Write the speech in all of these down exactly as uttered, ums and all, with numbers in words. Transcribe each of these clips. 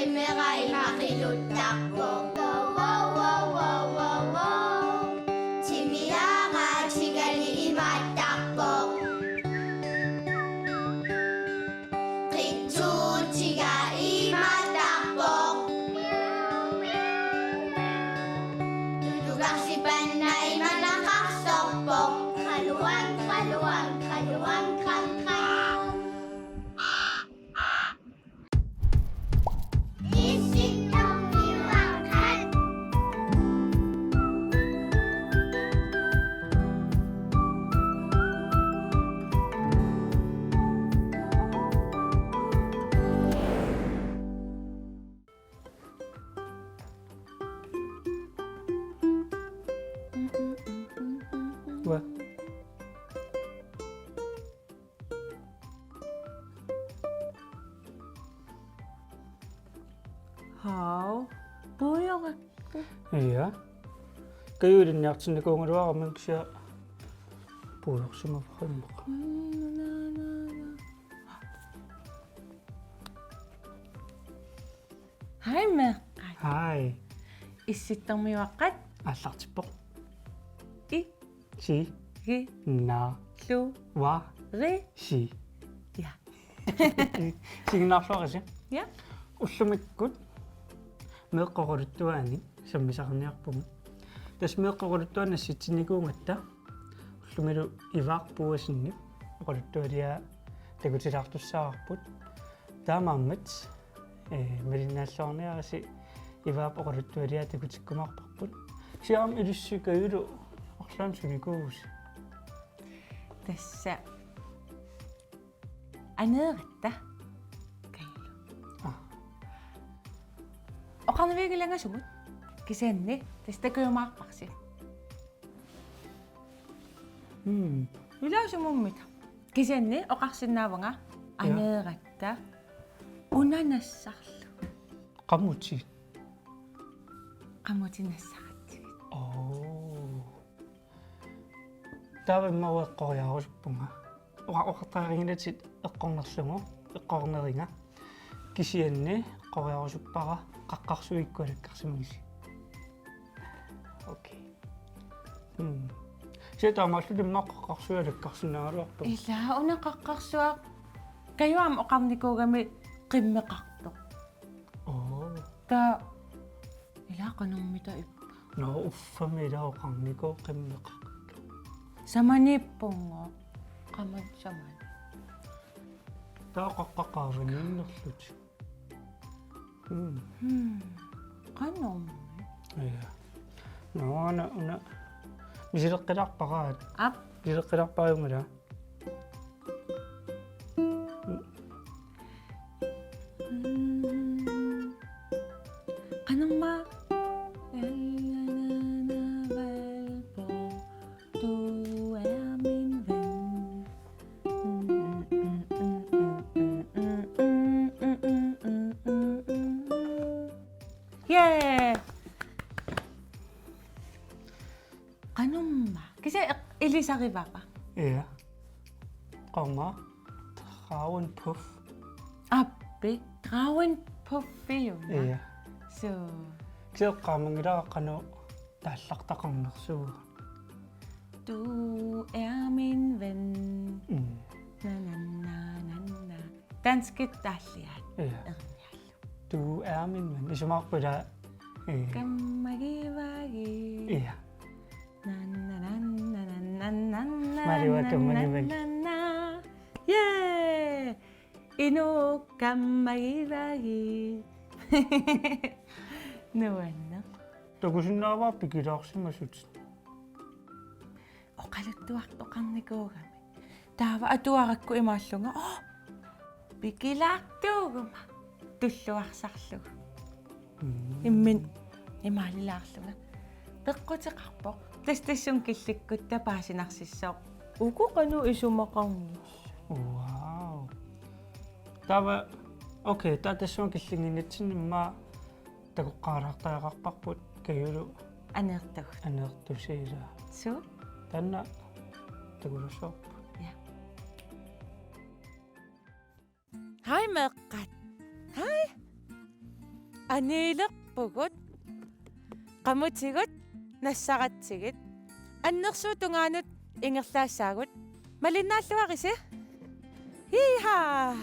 Timera ima qiluttarpoq. Wow, wow, wow, wow, wow, wow. Timiara tigali imaattarpoq. Qitsuutiga imaattarpoq. Tulugarsipanna imanaqarsorpoq. Qaluang, qaluang, qaluang, qam, qam. Uanga. Haav. Puioraq. Ja. Kajup ilinniartinnikuugaluarami kisianni puiorsimavara immaqa. Hej meeqqat. Hej. Issittormiuaqqat. Aallartippoq. I. Si. Gi. Na. Lu. Va. Ri. Si. Ja. Siginnaarluarisi. Ja. Ullumikkut meeqqat oqaluttuaanni sammisaqarniarpugut. Tassa meeqqat oqaluttuaanni nassitsinnikuugatta ullumilu Ivaaq Boasenip oqaluttualiaa takutilaartussaavarput. Taamaammat, eh, malinnaalluarniarisi Ivaap oqaluttualiaa takutikkumaarparput. Kisianni ilissi Kajup arlaannik sunikuuvusi? Tassa aneeratta Kajullu. Aa. Oqarnavianngilanga sumut. Kisianni tassa takujumaarparsi. Mm. Ilaa sumummi? Kisianni oqarsinnaavunga. Ja. Aneeratta una nassarlugu. Qamutit? Qamutit nassaratsigit. Oo. Taava immaqa eqqoriarusuppunga. Oqa-, oqartarinngilatit eqqornerlugu, eqqorneriga. Kisianni eqqoriarusuppara qaqqarsuikkut alakkarsimagisi. Okay. Mm. Kisianni taamaallutit immaqa qaqqarsuit alakkarsinnaagaluarput. Ilaa, una qaqqarsuaq Kaju aamma oqarnikuugami qimmeqartoq. Oo. Taava ilaa qanormita ippa? Nå, uffami ilaa oqarnikuuvoq qimmeqartoq. Samaniippunga. Qamat samani. Taava qaqqat qaavaniinnerlutik. Mm. Hmm. Qanormi? Ja. Nå, nå, nå. Misileqqilaarpara. Aap. Misileqqilaarpara ilaa? Mm. Qanormaa? Du er min ven. Yeah! Qanormaa? Kisianni ilisarivara. Ja. Qanormaa? Dragenpuff. Aappi, Dragenpuffiuna. Ja. Suu. Kisianni eqqaamanngilara qanoq taallartaqarnersuuvoq. Du er min ven. Mm. Na, na, na, na, na. Danskit taalliaat. Ja. Erniallu. Du er min ven. Isumaqarpunga, eh. Kammagivagi. Ja. Na, na, na, na. Maali uanga kammagivagi. Na, na, na. Yeah! Inuk kammagivagi. Nuanneq. Takusinnaavara pikilaarsimasutit. Oqaluttuartoqarnikuugami. Taava atuarakku imaallunga. Oh! Pikilaartuuguma. Tulluarsarlugu. Mm. Imminut imaalilaarlunga. Peqquteqarpoq. Tassa tassunga killikkutta paasinarsissooq. Uku qanoq isumaqarnissaq. Wow. Taava, okay, taava tassunga killinnginnitsinni immaqa takoqqaalaartariaqarparput Kajulu. Aneertugut. Aneertusi ilaa. Suu. Taanna takulersorput. Ja. Hej meeqqat. Hej. Qaniilerpugut, qamutigut nassaratsigit, annersuut tungaanut ingerlaassaagut. Malinnaalluarisi. Hiihaa!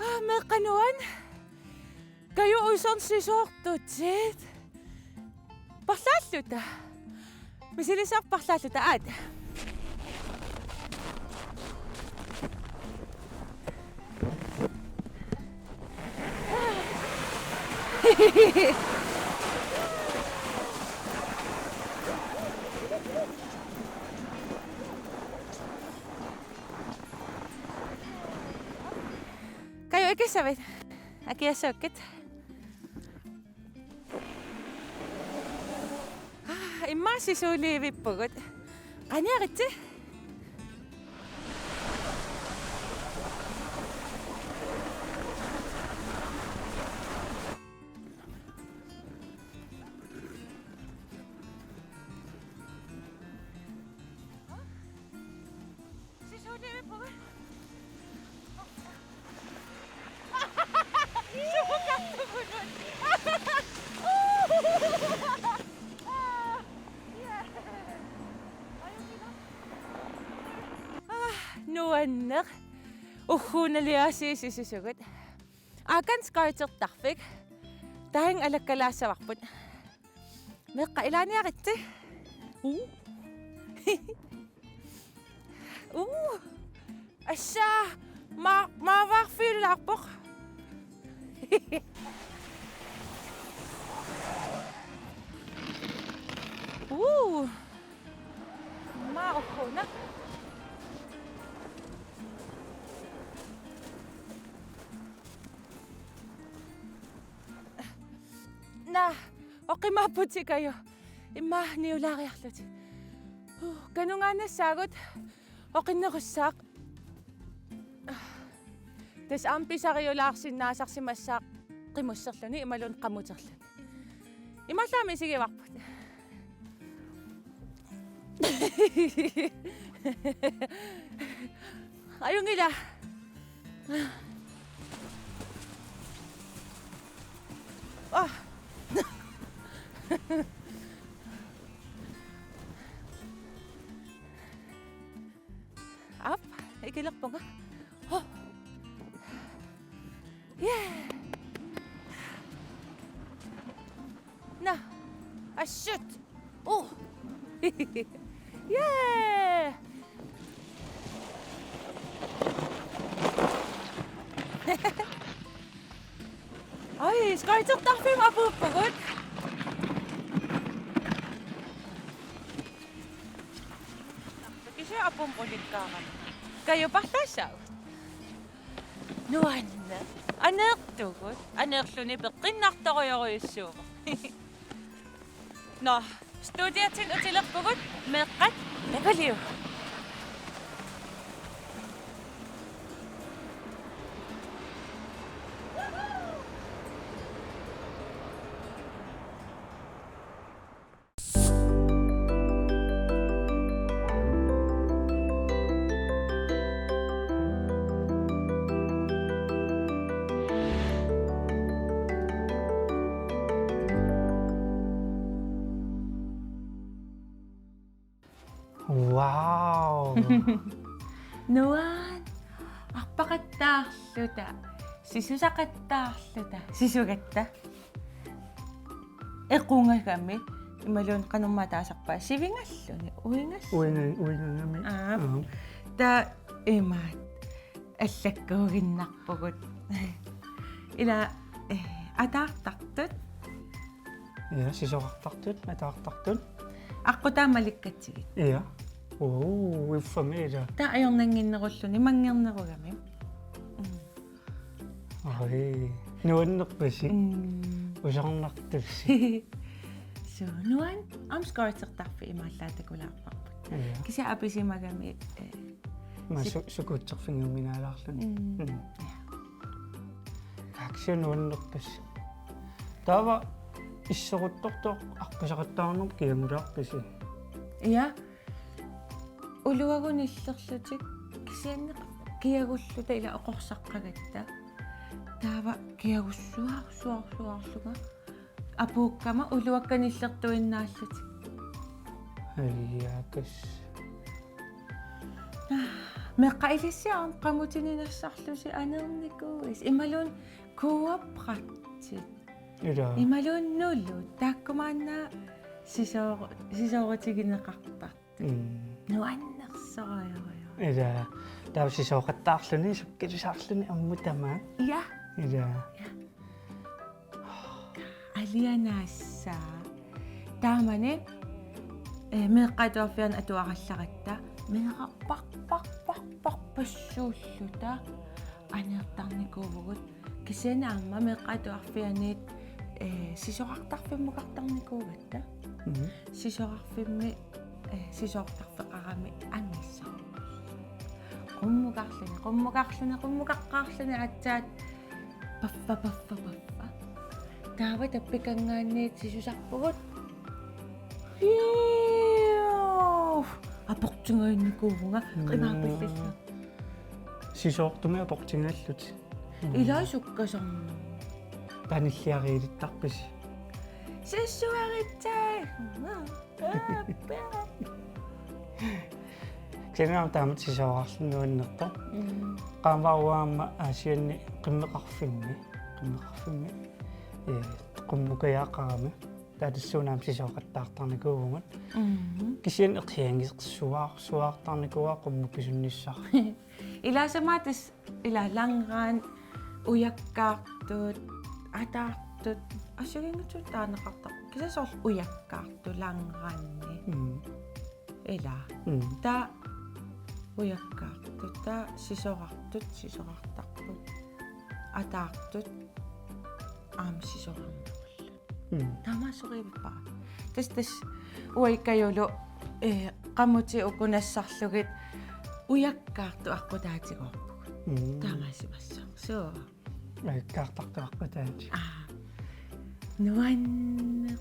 Aa, meeqqat nuann. Kaju uisorsisoortutit. Parlaalluta. Misilisoq parlaalluta aat. Kaju ikissavit. Akiassukkit. Aa, immaqa sisuuliivippugut. Qaniaritsi. Aa, nuanneq. Ugguuna liaasiisisugut. Akan skøjtertarfik. Taanna alakkalaassavarput. Meeqqat ilaaniaritsi. Uu. Uu. Assaa. Ma-, maavaarfiulaarpoq. Uu. Maa ugguuna. Naa, oqimaapput Kaju. Immaqa niulaariarlutik. Huh, kanungaannassaagut oqinnerussaaq. Tassa aamma pisariulaarsinnaasarsimassaaq qimusserluni imaluunniit qamuterluni. Imaallaat misigivarput. Ajunngilaq. Ah. Aap, ikilerpunga. Hoo. Yeah. Naa. Assut. Oh. Yeah. Ai, skøjtertarfimmi apuuppugut. Kisianni apummut ulikkaarami. Kaju parlaassaagut. Nuanneq. Aneertugut. Aneerluni peqqinnartorujorujussuuvoq. Nå, studiatsinni utilerpugut, meeqqat, takuliuk. Wow. Nuann. Arpaqattaarluta. Sisusaqattaarluta. Sisugatta. Equngagami. Imaluunniit qanormaa taasarpaat. Sivingalluni. Uingalluni. Uinga-, uingagami. Aap. Aap. Taava imaat. Allakkuuginnarpugut. Ila, eh, ataartartut. Ja, sisorartartut, ataartartut. Aqqutaa malikkatsigit. Ja. Uu, uiffami ila. Taava ajornannginnerulluni manngernerugami. Mm. Ai, nuannerpasi. Mm. Usarnartussi. Suu, nuan, aamma skøjtertarfik imaallaat takulaarparput. Ja. Kisianni apisimagami, eh, ma sik- su-, skøjterfinnguminaalaarluni. Mm. Mm. Ja. Kisianni nuannerpassi. Taava isseruttortoq aqqusaaqattaarnermut kiagulaarpisi? Ja. Uluagut nillerlutik kisianni kiagulluta ila oqorsaqqagatta. Taava kiagussuarsuarsuarlunga. Apuukkama uluakka nillertuinnaallutik. Ajakas. Meeqqat ilissi aamma qamutini nassarlusi aneernikuuisi. Imaluunniit kuuapratsit. Ila. Imaluunniit nulut. Taakku maanna sisoo-, sisoorutigineqartartut. Mm. Nuannersorujussuuvoq. Ila. Taava sisooqattaarluni, sukkalusaarluni ammut tamaat. Ja. Ila. Ja. Alianaassaa. Taamani, eh, meeqqat atuarfianni atuarallaratta. Meerarpar-, par-, par-, par-, passuulluta. Aneertarnikuuvugut. Kisianni aamma meeqqat atuarfianniit, eh, sisorartarfimmukartarnikuugatta. Mhm. Sisorarfimmi, eh, sisoortarfeqarami angisoq. Qummukarluni, qummukarluni, qummukaqqaarluni aatsaat paffa, paffa, paffa. Taava tappikanngaanniit sisusarpugut. Hiu! Aportingajannikuuvunga, mm, qingaapillillu. Sisoortumik aportingajalluni. Mm. Ilaa sukkasarnermut. Taanna nilliariilittarpisi? Sissuaritsai! Kisianni aamma taamatut sisoorarluni nuannertoq. Mm. Qaammaruaamma Aasianni qimmeqarfimmi. Qimmeqarfimmi. Eh, qummukajaaqarami. Taava tassuuna aamma sisooqattaartarnikuuvugut. Mhm. Kisianni eqianngitsorsuartarnikuuara qummukisunnissaa. Ilaa tamaasa tassa ilaa langrand, ujakkaartut, ataartut, assigiinngitsut taaneqartarput. Kisianni soorlu ujakkaartut langrandi. Mm. Ilaa. Mm. Taava ujakkaartut, taava sisorartut, sisorartarput. Ataartut, aamma sisorarnerullu. Mm. Taamaasorivippara. Tassa, tassa uagut Kajulu, eh, qamutit uku nassarlugit ujakkaartut aqqutaatigoorpugut. Mm. Taamaasimassaaq. Suu. Ujakkaartartut aqqutaatigut. Aa. Nuanneq.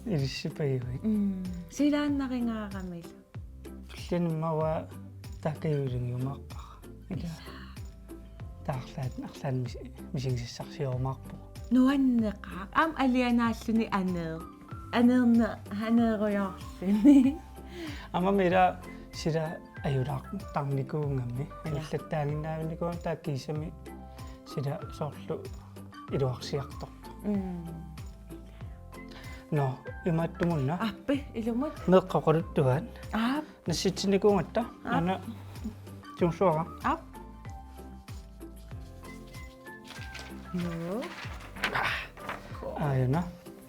Ilissipajuit. Mm. Silaannarigaaramilu. Tulliani immaqa taakku Kajulinnguumaarpara. Ila. Taava arlaat, arlaannik mis-, misigisassarsiorumaarpugut. Nuanneqaaq. Aamma alianaalluni aneer-, aneerne-, aneerujoorluni. Aamma ila sila ajulaartarnikuugami. Ja. Ajullattaannginnaavinnikuugami taava kiisami sila soorlu iluarsiartortoq. Mm. Nå, imaattumunna. Aappi, ilumut. Meeqqat oqaluttuaat. Aap. Nassitsinnikuugatta. Aap. Aana, tigusuara. Aap. Nå. Aajuna.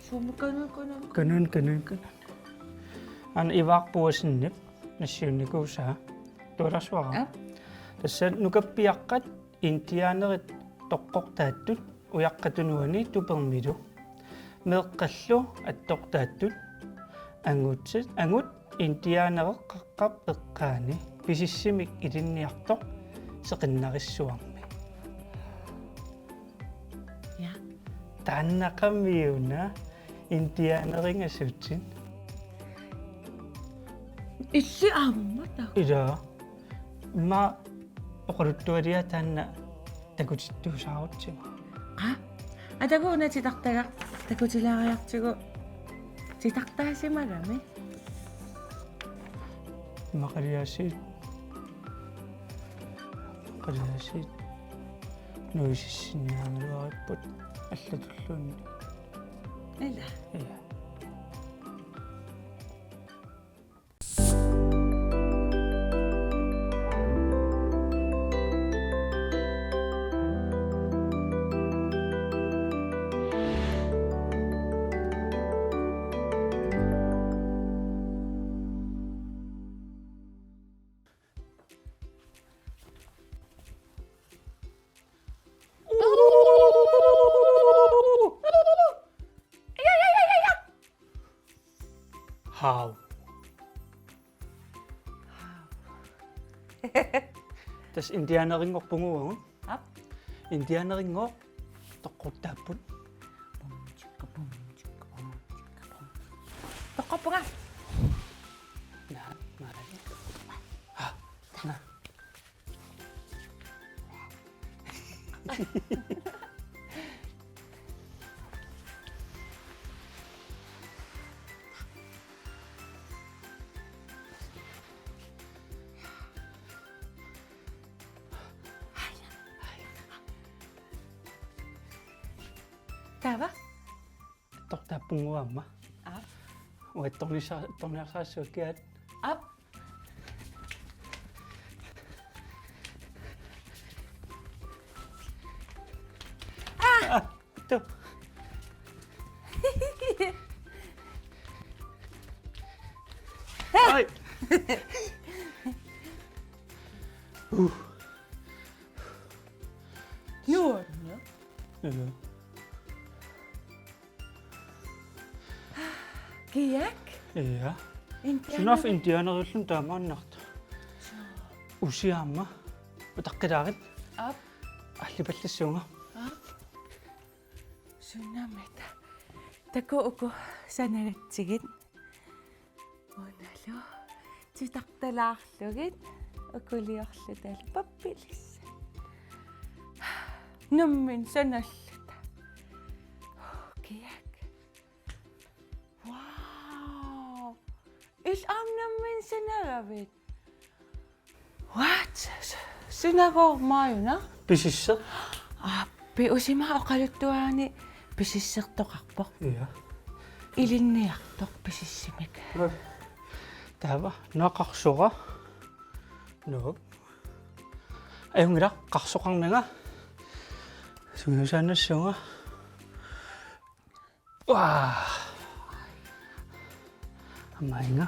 Sumut kanun, kanun. Kanun, kanun, kanun. Aana Ivaarp Boasenip nassiunnikuusaa. Tualarsuara. Aap. Tassa nukappiaqqat indianerit toqqortaattut ujaqqatut nuanni tupermilu. Meeqqallu attortaattut angut, angut indianerit qaqqap eqqaani pisissimik ilinniartoq seqinnarissuarmi. Ja. Taannaqamiuna indianerinngasutit. Illit aamma taava. Ila. Immaqa oqaluttualiaa taanna takutittuusaarutsigu. Qa? Atagu una titartaga-, takutilaariartigu titartaasimagami. Maqaliaasiit. Maqaliaasiit. Nuisissinnaagaluarput allatulluunniit. Ila. Ja. Hau. Tassa indianerinngorpunga uagut. Aap. Indianerinngooq toqqortaapput. Toqqorpunga. Naa, naa. Ha, naa. Taava? Attortaappunga aamma. Aap. Uattornissa-, attorniarsarissavakkit. Aap. Ah! Ah, tu. Ai. Uh. Nuanneq. Ja. Kiak? Ja. Indianer-. Sunaaffa indianerulluni taamaannartoq. Suu. Usi aamma. Utaqqilaarit. Aap. Allipallassuunga. Aap. Sunamita. Takuuk uku sanagatsigit. Unalu. Titartalaarlugit. Ukuliorlutalu pappilissat. Nammineq sanalluta. Kiak. Wow. Illit aamma nammineq sanagavit? What? Sunagoormaajuna? Pisisseq. Aappi, usi aamma oqaluttuarani pisissertoqarpoq. Ja. Ilinniartoq pisissimik. Nå. Taava, naa qarsora. Nå. Ajunngilaq, qarsoqarnanga. Sungiusaannassuunga. Uaa. Amainga.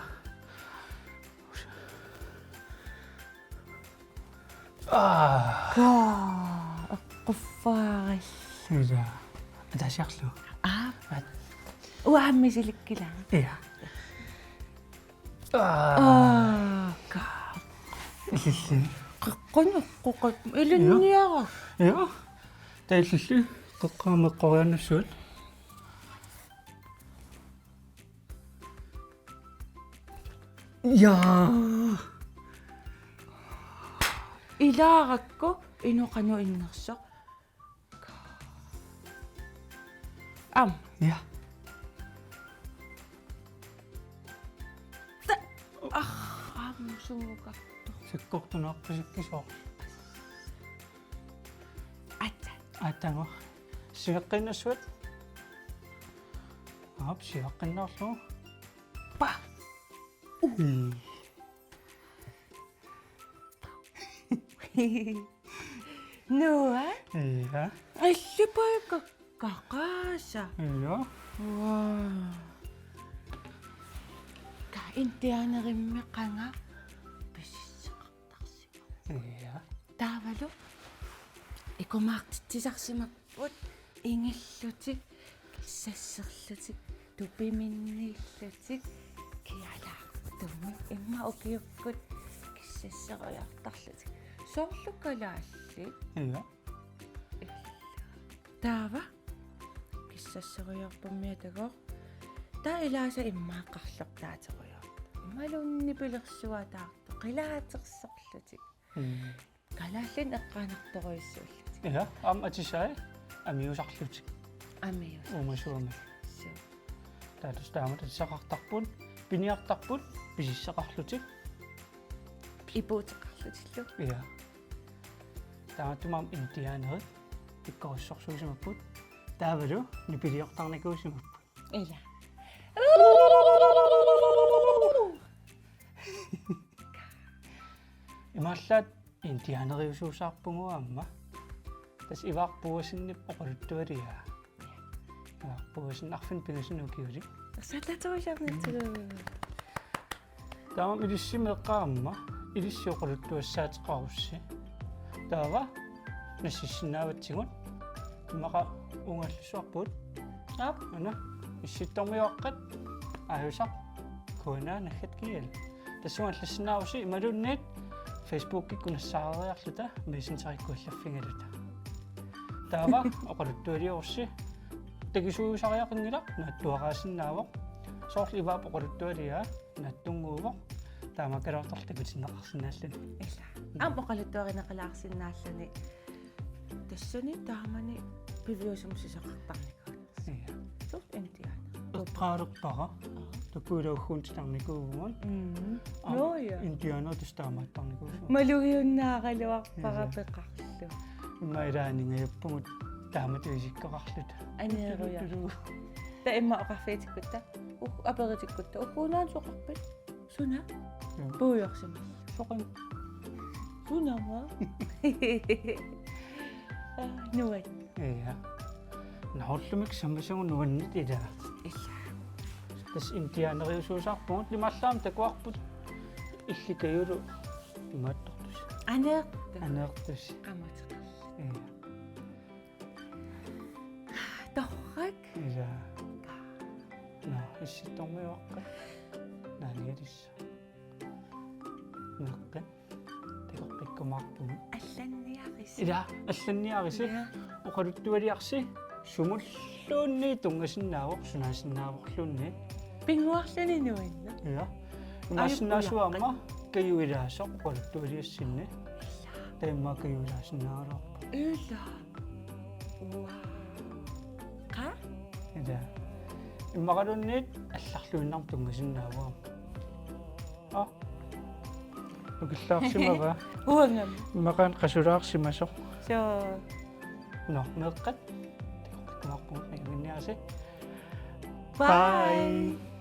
Aa. Kaa, eqquffaarallu. Ila. Ataasiarlugu. Aa. At. Uanga misilikkilanga. Ja. Aa. Aa, kaa. Illilli. Qeqqaneqqukat ilinniara. Ja. Taava illilli qeqqaamik eqqoriaannassuat. Ja. Ilaarakku inoqanu innersoq. Aamma. Ja. Ta-, ah, aamma sumukartoq. Sakkortunerpasikkisoq. Aatsaat. Aatsaat. Siaqqinnassut. Aap, siaqqinnaarlugu. Pa. Mm. Noah? Ja. Illipaikka kaqaasa. Ja. Wow. Ka indianerimmi qanga pisisseqartarsimavoq. Ja. Taavalu ikumaartitsisarsimavoq. Put ingillutik, kissasserlutik, tupiminniillutik, kialaartumik, immaqa ukiukkut kissasserujoortarlutik. Soorlu kalaallit. Ja. Taava kissasserujoorpummi atagooq. Taava ilaasa immaqa qarlortaaterujoortut. Imaluunniit nipilersuataartut, qilaatersorlutik. Mm. Kalaallit eqqaanartorujussuullutik. Ja, aamma atisai amiusarlutik. Amius. Uumasuami. Suu. Taava tassa taamatut atisaqartarput, piniartarput, pisisseqarlutik. Ipuuteqarlutillu. Ja. Taamaattumik aamma indianerit pikkorissorsuusimapput. Taavalu nipiliortarnikuusimapput. Ila. Imaallaat indianeriusuusaarpugut aamma. Tassa Ivaarp Boasenip oqaluttualiaa. Ivaarp Boasen arfineq-pingasunut ukiulik. Ersaallaatsorujussuarnitsilu. Taava ilissi meeqqat aamma, ilissi oqaluttuassaateqarussi. Taava nassiussinnaavatsigut. Immaqa uungallissuarput. Aap. Una, Issittormiuaqqat, aajusaq. K N R naggat G L. Tassunga allassinnaavusi imaluunniit Facebookikkut nassaareriarluta Messengerikkut allaffigaluta. Taava oqaluttualiorussi takisuusariaqanngilaq naatsuaraasinnaavoq. Soorlu Ivaap oqaluttualiaa naatsunnguuvoq. Taamaakkaluartoq takutinneqarsinnaalluni. Ila. Aamma oqaluttuarineqalaarsinnaalluni. Tassani taamani piviusumik susoqartarnikuuvoq. Ia. Soorlu indiaaneri. Eqqaalerpara. Aa. Takuila ugguuna titarnikuuvugut. Mm. Aamma Nå, ja. Indiaaneri tassa taamaattarnikuuvugut. Malugiunnaaraluarpara Ia. Peqarlugu. Immaqa ilaaningajappugut taamatut isikkoqarluta. Aneeruja. Tuluttulu. Taava immaqa oqarfigitikkutta. Uh, aperitikkutta. Ugguuna soqarpit. Suna? Mm. Puiorsimallugu. Soqan. Sunama? Nuat. Ia. Nahullumik sammisagut nuannerit ila. Ila. Tassa indiaaneriusuusarpugut, imaallaat takuarput illit Kajulu imaattortusi. Aneertusi. Aneertusi. Qamateqarlusi. Ia. Torrak. Ila. Nå, issittormiuaqqat. Naanialissa. Meeqqat. Takoqqikkumaarpugut. Allanniarisi. Ila, allanniarisi. Ila. Oqaluttualiarsi. Sumulluunniit tunngasinnaavoq, sunaasinnaavorluunniit. Pinnguarluni nuanneq. Ila. Imaassinnaasoq aamma Kaju ilaasoq oqaluttualiassinni. Taava immaqa Kaju ilaasinnaagaluarpoq. Ila. Wow. Qa? Ila. Immaqaluunniit allarluinnarmik tunngasinnaavoq. Aa. Nukillaarsimavaa. Uangami. Immaqaana qasulaarsimasoq. Soo. Nå, meeqqat. Takoqqikkumaarpugut nalinginnaasut. Bye. Bye.